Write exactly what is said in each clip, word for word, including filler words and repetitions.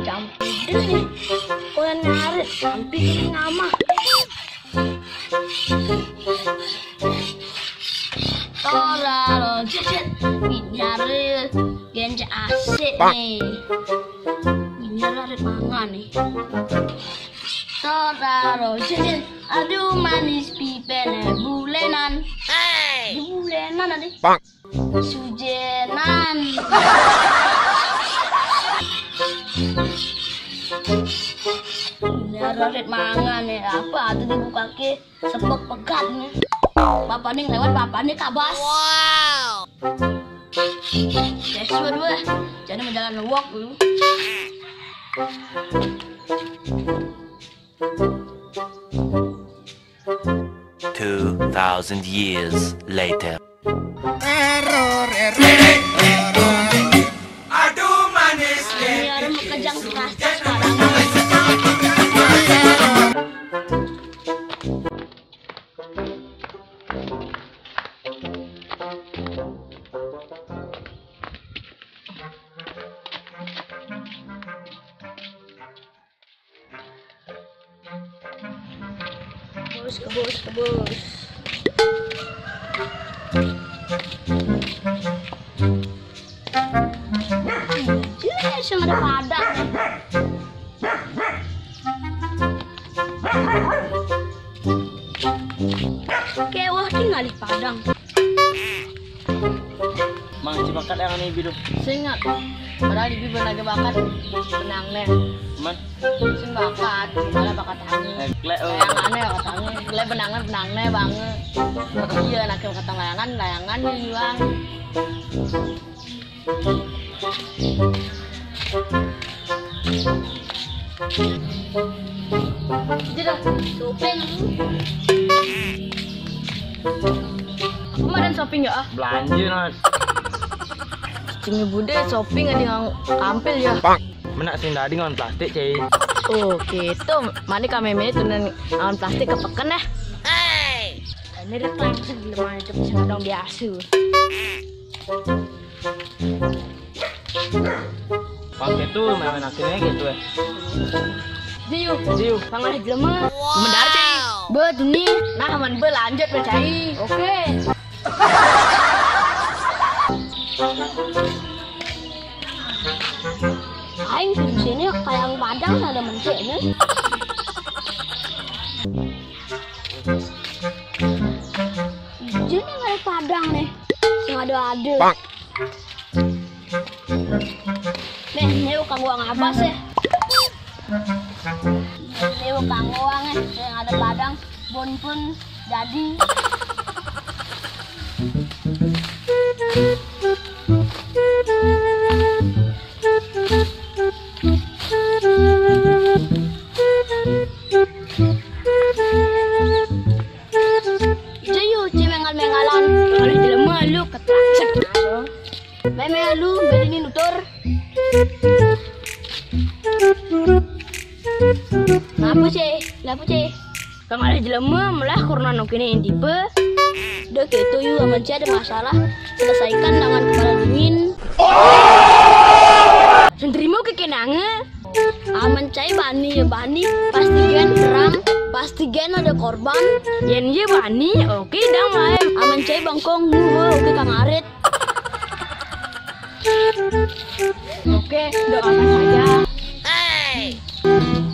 Jam deh. Kok nyari sampai ke ngamah. Tora lo jejet, minyare genje asik nih. Minyare arep mangan nih. Tora lo jejet, aduh manis pipene bulenan. Hei. Bulenan ade. Sujenan. Minyare arep mangan nih, apa tuh dibuka ke? Sepek pegat nih. Bapak nih lewat, bapak nih kabas. Wow. Yes, dua dua. Jadi mau jalan walk dulu. Two thousand years later. Error, error, error. Aduh manis. Ini orang mau kejang keras sekarang. Kebus, kebus, kebus. Jelas yang ada padak. Kewah tinggal di padang. Mang, si bakat yang ini bidu. Singat. Padahal di bidu lagi bakat benang nih. Man. Sin bakat, malah bakat angin. Eh, klek, oh. Layangannya bakat angin. Klek benangnya, benangnya banget. Iya, nak kata layangan, layangan dia bilang. Jadi dah, shopping. Aku kemarin shopping ya, ah. Belanja, Nas. Cimi bude shopping ada yang tampil ya. Menak sing dadi ngon plastik, Cai. Oh, gitu. Mani kami ini tuh ngon plastik ke peken, eh. Ini udah langsung belum ada sing dong biasa. Pakai tuh, main-main akhirnya gitu, eh. Diu, diu, pangan jelema. Mendarat, Cai. Be, tuni. Nah, man be lanjut, be, Cai. Oke. Aing di sini kayak padang ada menceknya. Jadi nggak ada padang nih. Yang ada-ada. Nih, ini bukan gua ngabas ya. Ini bukan gua nih, yang ada padang. Bon pun jadi. Jayu, ci mengal-mengalan. Kalau jelema lu ketracek. Meme lu beli ini nutur. Ngapa, Cai? Ngapa, Cai? Kang ada jelema melah corona nu kene tipe. Udah gitu, yu, aman, Cai, ada masalah. Selesaikan dengan kepala dingin. Sing trimo kekenange. Aman, Cai, bani ya bani, pasti gen perang, pasti gen ada korban. Yen ye bani, oke dang, lae. Aman, Cai, bangkong, nuhun, oke, Kang Arit. Oke, doakan saja. Hei.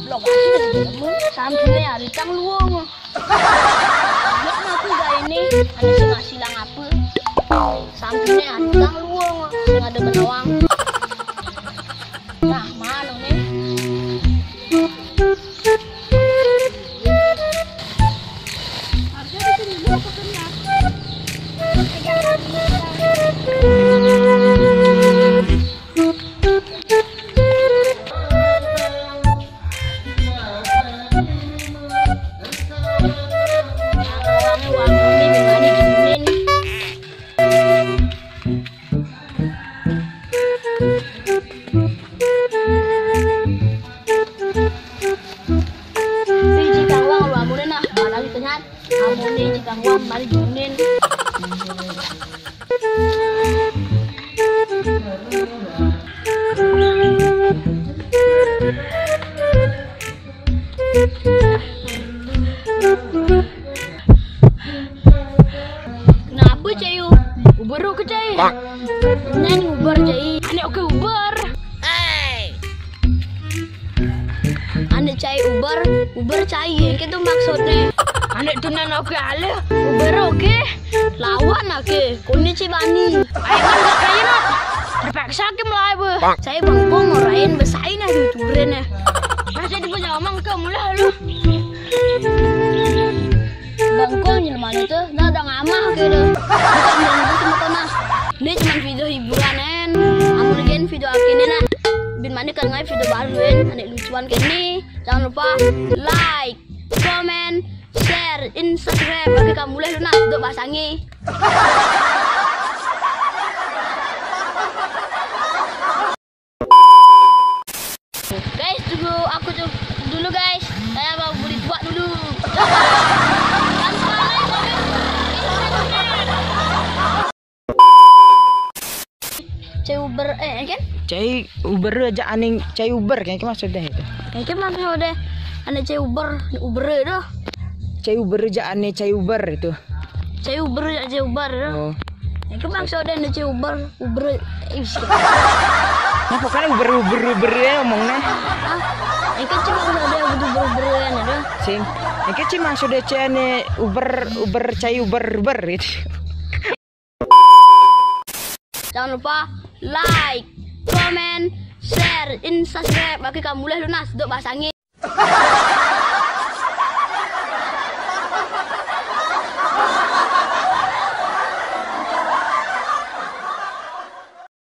Lokasi ketemu sampai hari tang luang. Anak aku gak ini, ada si masih lang apa? Sampai hari tang luang, yang ada benawang. Nah, mana nih? Amune cekang wong mari junin. Kenapa cai u-, Uber ke cai? Nang Uber cai. Anak oke Uber. Anak cai Uber, Uber cai. Itu maksudnya. Anak tu nang oke ale. Uber oke. Lawan ake. Kuni ci bani. Ayo kan gak kayak nak. Terpaksa ke mulai be. Cai bangkong orang besain aja turen ya. Masih di punya omong ke mulai lu. Bangkong ni mana tu? Dah dah ngamah ke tu. Bukan yang itu semua kau nah. Ini cuma video hiburan en. Amun gen video aku ni nah. Bin mana kan ngai video baru en. Anak lucuan ke ni. Jangan lupa like, comment, share, and subscribe. Bagi kamu mulai lu nah. Duk basangi. Guys, tunggu aku tu dulu guys. Saya mau beli tuak dulu. Jangan lupa like, comment, share. Cai Uber, eh, kan? Cai Uber aja aning, cai Uber, kayak maksudnya itu. Kayak maksudnya, anak cai Uber, Uber itu. Cai Uber aja ane cai Uber itu. Cai Uber aja Uber itu. Oh. Itu maksudnya anak cai Uber, Uber. Eh, bisa. Nah, pokoknya Uber, Uber, Uber ya omongnya. Ah, itu cuma ada Uber, Uber ya, ada. Sing. Itu cuma sudah cai ane Uber, Uber, cai Uber, Uber itu. Jangan lupa like, comment, share, and subscribe. Bagi kamu mulai lunas, duk basangi.